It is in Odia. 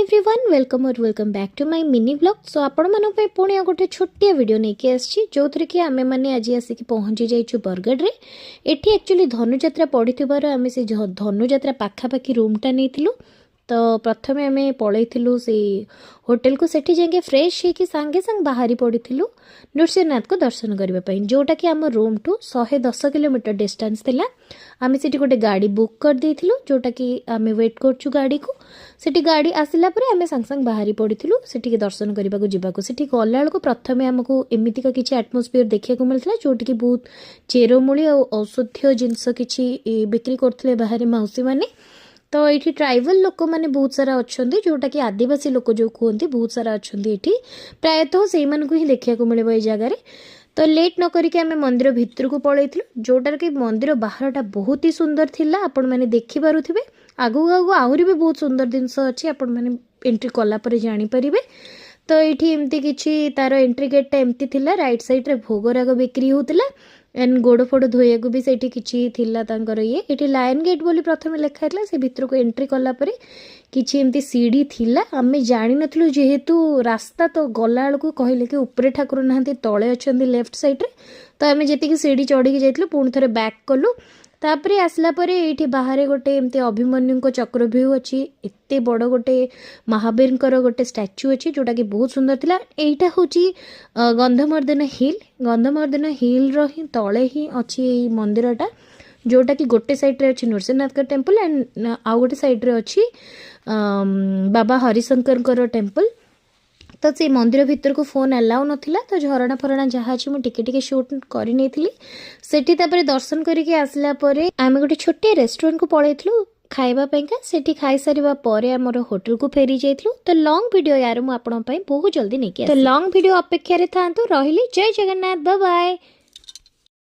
Everyone, welcome or welcome back to my mini vlog. So ଆପଣମାନଙ୍କ ପାଇଁ ପୁଣି ଆଉ ଗୋଟେ ଛୋଟିଆ ଭିଡ଼ିଓ ନେଇକି ଆସିଛି, ଯେଉଁଥିରେ କି ଆମେମାନେ ଆଜି ଆସିକି ପହଞ୍ଚି ଯାଇଛୁ ବରଗଡ଼ରେ। ଏଠି ଆକ୍ଚୁଆଲି ଧନୁଯାତ୍ରା ପଡ଼ିଥିବାରୁ ଆମେ ସେ ଧନୁଯାତ୍ରା ପାଖାପାଖି ରୁମ୍ଟା ନେଇଥିଲୁ। ତ ପ୍ରଥମେ ଆମେ ପଳେଇଥିଲୁ ସେଇ ହୋଟେଲକୁ। ସେଠି ଯାଇକି ଫ୍ରେଶ୍ ହେଇକି ସାଙ୍ଗେ ସାଙ୍ଗେ ବାହାରି ପଡ଼ିଥିଲୁ ନୃସିଂହନାଥକୁ ଦର୍ଶନ କରିବା ପାଇଁ, ଯେଉଁଟାକି ଆମ ରୁମ୍ଠୁ 110 କିଲୋମିଟର ଡିଷ୍ଟାନ୍ସ ଥିଲା। ଆମେ ସେଠି ଗୋଟେ ଗାଡ଼ି ବୁକ୍ କରିଦେଇଥିଲୁ, ଯେଉଁଟାକି ଆମେ ୱେଟ୍ କରୁଛୁ ଗାଡ଼ିକୁ। ସେଠି ଗାଡ଼ି ଆସିଲା ପରେ ଆମେ ସାଙ୍ଗେ ସାଙ୍ଗେ ବାହାରି ପଡ଼ିଥିଲୁ ସେଠିକି ଦର୍ଶନ କରିବାକୁ ଯିବାକୁ। ସେଠି ଗଲାବେଳକୁ ପ୍ରଥମେ ଆମକୁ ଏମିତିକା କିଛି ଆଟମୋସ୍ଫିୟର ଦେଖିବାକୁ ମିଳିଥିଲା, ଯେଉଁଠିକି ବହୁତ ଚେରମୂଳି ଆଉ ଔଷଧୀୟ ଜିନିଷ କିଛି ବିକ୍ରି କରୁଥିଲେ ବାହାରେ ମାଉସୀମାନେ। ତ ଏଇଠି ଟ୍ରାଇବାଲ ଲୋକମାନେ ବହୁତ ସାରା ଅଛନ୍ତି, ଯେଉଁଟାକି ଆଦିବାସୀ ଲୋକ ଯେଉଁ କୁହନ୍ତି, ବହୁତ ସାରା ଅଛନ୍ତି ଏଠି। ପ୍ରାୟତଃ ସେଇମାନଙ୍କୁ ହିଁ ଦେଖିବାକୁ ମିଳିବ ଏଇ ଜାଗାରେ। ତ ଲେଟ୍ ନ କରିକି ଆମେ ମନ୍ଦିର ଭିତରକୁ ପଳେଇଥିଲୁ, ଯେଉଁଟାରେ କି ମନ୍ଦିର ବାହାରଟା ବହୁତ ହି ସୁନ୍ଦର ଥିଲା। ଆପଣମାନେ ଦେଖିପାରୁଥିବେ, ଆଗକୁ ଆଗକୁ ଆହୁରି ବି ବହୁତ ସୁନ୍ଦର ଜିନିଷ ଅଛି, ଆପଣମାନେ ଏଣ୍ଟ୍ରି କଲା ପରେ ଜାଣିପାରିବେ। ତ ଏଇଠି ଏମିତି କିଛି ତାର ଏଣ୍ଟ୍ରି ଗେଟ୍ଟା ଏମିତି ଥିଲା। ରାଇଟ୍ ସାଇଡ଼୍ରେ ଭୋଗରାଗ ବିକ୍ରି ହେଉଥିଲା ଆଣ୍ଡ ଗୋଡ଼ ଫୋଡ଼ ଧୋଇବାକୁ ବି ସେଇଠି କିଛି ଥିଲା ତାଙ୍କର ଇଏ। ଏଠି ଲାୟନ୍ ଗେଟ୍ ବୋଲି ପ୍ରଥମେ ଲେଖା ହେଇଥିଲା। ସେ ଭିତରକୁ ଏଣ୍ଟ୍ରି କଲା ପରେ କିଛି ଏମିତି ସିଢ଼ି ଥିଲା। ଆମେ ଜାଣିନଥିଲୁ ଯେହେତୁ ରାସ୍ତା। ତ ଗଲାବେଳକୁ କହିଲେ କି ଉପରେ ଠାକୁର ନାହାନ୍ତି, ତଳେ ଅଛନ୍ତି ଲେଫ୍ଟ ସାଇଡ଼୍ରେ। ତ ଆମେ ଯେତିକି ସିଢ଼ି ଚଢ଼ିକି ଯାଇଥିଲୁ, ପୁଣି ଥରେ ବ୍ୟାକ୍ କଲୁ। ତାପରେ ଆସିଲା ପରେ ଏଇଠି ବାହାରେ ଗୋଟେ ଏମିତି ଅଭିମନ୍ୟୁଙ୍କ ଚକ୍ରବ୍ୟୁହ ଅଛି। ଏତେ ବଡ଼ ଗୋଟେ ମହାବୀରଙ୍କର ଗୋଟେ ଷ୍ଟାଚ୍ୟୁ ଅଛି, ଯେଉଁଟାକି ବହୁତ ସୁନ୍ଦର ଥିଲା। ଏଇଟା ହେଉଛି ଗନ୍ଧମର୍ଦ୍ଦନ ହିଲ୍। ଗନ୍ଧମର୍ଦ୍ଦନ ହିଲ୍ର ହିଁ ତଳେ ହିଁ ଅଛି ଏଇ ମନ୍ଦିରଟା, ଯେଉଁଟାକି ଗୋଟେ ସାଇଡ଼୍ରେ ଅଛି ନୃସିଂହନାଥଙ୍କ ଟେମ୍ପଲ୍ ଆଣ୍ଡ ଆଉ ଗୋଟେ ସାଇଡ଼୍ରେ ଅଛି ବାବା ହରିଶଙ୍କରଙ୍କର ଟେମ୍ପଲ୍। ତ ସେଇ ମନ୍ଦିର ଭିତରକୁ ଫୋନ୍ ଆଲାଉ ନଥିଲା। ତ ଝରଣା ଫରଣା ଯାହା ଅଛି, ମୁଁ ଟିକେ ଟିକେ ସୁଟ୍ କରିନେଇଥିଲି ସେଠି। ତାପରେ ଦର୍ଶନ କରିକି ଆସିଲା ପରେ ଆମେ ଗୋଟେ ଛୋଟିଆ ରେଷ୍ଟୁରାଣ୍ଟକୁ ପଳେଇଥିଲୁ ଖାଇବା ପାଇଁକା। ସେଠି ଖାଇସାରିବା ପରେ ଆମର ହୋଟେଲକୁ ଫେରି ଯାଇଥିଲୁ। ତ ଲଙ୍ଗ ଭିଡ଼ିଓ ୟାର ମୁଁ ଆପଣଙ୍କ ପାଇଁ ବହୁତ ଜଲ୍ଦି ନେଇକି, ତ ଲଙ୍ଗ ଭିଡ଼ିଓ ଅପେକ୍ଷାରେ ଥାଆନ୍ତୁ। ରହିଲି, ଜୟ ଜଗନ୍ନାଥ, ବାଏ।